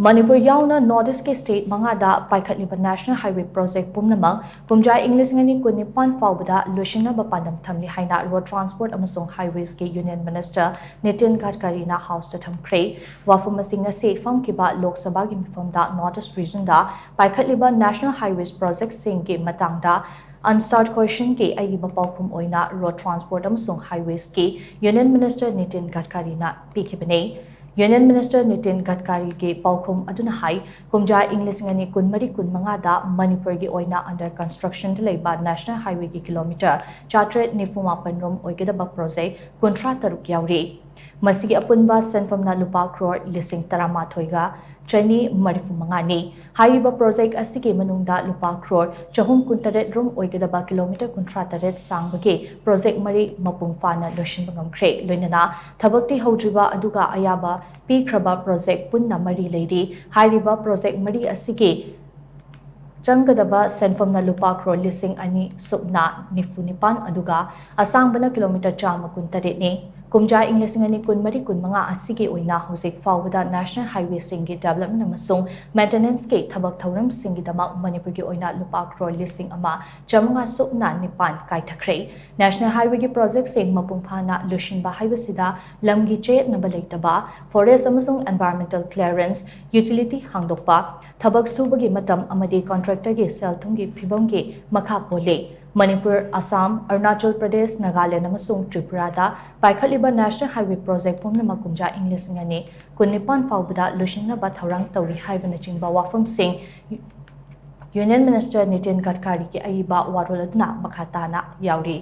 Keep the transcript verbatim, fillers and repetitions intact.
ꯃꯅꯤꯄꯨꯔ ꯌꯥꯎꯅ North East ꯀꯤ state ꯃꯉꯥꯗ ꯄꯥꯏꯈꯠꯂꯤꯕ National Highway project ꯄꯨꯝꯅꯃꯛ ꯀꯨꯝꯖꯥ ꯏꯪ ꯂꯤꯁꯤꯡ ꯑꯅꯤ ꯀꯨꯟ ꯅꯤꯄꯥꯟ ꯐꯥꯎꯕꯗ ꯂꯣꯏꯁꯤꯟꯅꯕ ꯄꯥꯟꯗꯝ ꯊꯝꯂꯤ ꯍꯥꯏꯅ Road Transport ꯑꯃꯁꯨꯡ Highways ꯀꯤ Union Minister ꯅꯤꯇꯤꯟ ꯒꯗꯀꯥꯔꯤꯅ House ꯇ ꯊꯝꯈ꯭ꯔꯦ꯫ ꯋꯥꯐꯝ ꯑꯁꯤ ꯉꯁꯤ ꯐꯝꯈꯤꯕ ꯂꯣꯛ ꯁꯚꯥꯒꯤ ꯃꯤꯐꯝꯗ North East Region ꯗ ꯄꯥꯏꯈꯠꯂꯤꯕ National Highways project ꯁꯤꯡꯒꯤ ꯃꯇꯥꯡꯗ unstarred question ꯒꯤ ꯑꯏꯕ ꯄꯥꯎꯈꯨꯝ ꯑꯣꯏꯅ Road Transport ꯑꯃꯁꯨꯡ Highways ꯀꯤ Union Minister Nitin ꯒꯗꯀꯥꯔꯤꯅ ꯄꯤꯈꯤꯕꯅꯤ꯫ Union Minister Nitin ꯒꯗꯀꯥꯔꯤꯒꯤ ꯄꯥꯎꯈꯨꯝ ꯑꯗꯨꯅ ꯍꯥꯏ, ꯀꯨꯝꯖꯥ ꯏꯪ ꯂꯤꯁꯤꯡ ꯑꯅꯤ ꯀꯨꯟꯃꯔꯤ ꯀꯨꯟꯃꯉꯥꯗ ꯃꯅꯤꯄꯨꯔꯒꯤ ꯑꯣꯏꯅ under construction ꯗ ꯂꯩꯕ National Highway ꯒꯤ kilometre ꯆꯥꯇ꯭ꯔꯦꯠ ꯅꯤꯐꯨ ꯃꯥꯄꯟ ꯔꯣꯝ ꯑꯣꯏꯒꯗꯕ project ꯀꯨꯟꯊ꯭ꯔꯥ ꯇꯔꯨꯛ ꯌꯥꯎꯔꯤ꯫ ꯃꯁꯤꯒꯤ ꯑꯄꯨꯟꯕ ꯁꯦꯟꯐꯝꯅ ꯂꯨꯄꯥ ꯀ꯭ꯔꯣꯔ ꯂꯤꯁꯤꯡ ꯇꯔꯥꯃꯥꯊꯣꯏꯒ ꯆꯅꯤ ꯃꯔꯤꯐꯨ ꯃꯉꯥꯅꯤ꯫ ꯍꯥꯏꯔꯤꯕ project ꯑꯁꯤꯒꯤ ꯃꯅꯨꯡꯗ ꯂꯨꯄꯥ ꯀ꯭ꯔꯣꯔ ꯆꯍꯨꯝ ꯀꯨꯟꯇꯔꯦꯠ ꯔꯣꯝ ꯑꯣꯏꯒꯗꯕ kilometre ꯀꯨꯟꯊ꯭ꯔꯥ ꯇꯔꯦꯠ ꯁꯥꯡꯕꯒꯤ project ꯃꯔꯤ ꯃꯄꯨꯡ ꯐꯥꯅ ꯂꯣꯏꯁꯤꯟꯕ ꯉꯝꯈ꯭ꯔꯦ꯫ ꯂꯣꯏꯅꯅ ꯊꯕꯛꯇꯤ ꯍꯧꯗ꯭ꯔꯤꯕ ꯑꯗꯨꯒ ꯑꯌꯥꯕ ꯄꯤꯈ꯭ꯔꯕ project ꯄꯨꯟꯅ ꯃꯔꯤ ꯂꯩꯔꯤ꯫ ꯍꯥꯏꯔꯤꯕ project ꯃꯔꯤ ꯑꯁꯤꯒꯤ ꯆꯪꯒꯗꯕ ꯁꯦꯟꯐꯝꯅ ꯂꯨꯄꯥ ꯀ꯭ꯔꯣꯔ ꯂꯤꯁꯤꯡ ꯑꯅꯤ ꯁꯨꯞꯅ ꯅꯤꯐꯨ ꯅꯤꯄꯥꯟ, ꯑꯗꯨꯒ ꯑꯁꯥꯡꯕꯅ kilometre ꯆꯥꯝꯃ ꯀꯨꯟꯇꯔꯦꯠꯅꯤ꯫ ꯀꯨꯝꯖꯥ ꯏꯪ ꯂꯤꯁꯤꯡ ꯑꯅꯤ ꯀꯨꯟꯃꯔꯤ ꯀꯨꯟꯃꯉꯥ ꯑꯁꯤꯒꯤ ꯑꯣꯏꯅ ꯍꯧꯖꯤꯛ ꯐꯥꯎꯕꯗ National Highway ꯁꯤꯡꯒꯤ development ꯑꯃꯁꯨꯡ maintenance ꯀꯤ ꯊꯕꯛ ꯊꯧꯔꯝꯁꯤꯡꯒꯤꯗꯃꯛ ꯃꯅꯤꯄꯨꯔꯒꯤ ꯑꯣꯏꯅ ꯂꯨꯄꯥ ꯀ꯭ꯔꯣꯔ ꯂꯤꯁꯤꯡ ꯑꯃ ꯆꯥꯃꯉꯥ ꯁꯨꯞꯅ ꯅꯤꯄꯥꯟ ꯀꯥꯏꯊꯈ꯭ꯔꯦ꯫ National Highway ꯒꯤ project ꯁꯤꯡ ꯃꯄꯨꯡ ꯐꯥꯅ ꯂꯣꯏꯁꯤꯟꯕ ꯍꯥꯏꯕꯁꯤꯗ ꯂꯝꯒꯤ ꯆꯌꯦꯠꯅꯕ ꯂꯩꯇꯕ, forest ꯑꯃꯁꯨꯡ environmental clearance, utility ꯍꯥꯡꯗꯣꯛꯄ, ꯊꯕꯛ ꯁꯨꯕꯒꯤ ꯃꯇꯝ ꯑꯃꯗꯤ contractor ꯒꯤ ꯁꯦꯜ ꯊꯨꯝꯒꯤ ꯐꯤꯚꯝꯒꯤ ꯃꯈꯥ ꯄꯣꯜꯂꯤ꯫ ꯃꯅꯤꯄꯨꯔ, ꯑꯁꯥꯝ, ꯑꯔꯨꯅꯥꯆꯜ ꯄ꯭ꯔꯗꯦꯁ, ꯅꯥꯒꯥꯂꯦꯟ ꯑꯃꯁꯨꯡ ꯇ꯭ꯔꯤꯄꯨꯔꯥꯗ ꯄꯥꯏꯈꯠꯂꯤꯕ National Highway project ꯄꯨꯝꯅꯃꯛ ꯀꯨꯝꯖꯥ ꯏꯪ ꯂꯤꯁꯤꯡ ꯑꯅꯤ ꯀꯨꯟꯅꯤꯄꯥꯟ ꯐꯥꯎꯕꯗ ꯂꯣꯏꯁꯤꯟꯅꯕ ꯊꯧꯔꯥꯡ ꯇꯧꯔꯤ ꯍꯥꯏꯕꯅꯆꯤꯡꯕ ꯋꯥꯐꯝꯁꯤꯡ Union Minister ꯅꯤꯇꯤꯟ ꯒꯗꯀꯥꯔꯤꯒꯤ ꯑꯏꯕ ꯋꯥꯔꯣꯜ ꯑꯗꯨꯅ ꯃꯈꯥ ꯇꯥꯅ ꯌꯥꯎꯔꯤ꯫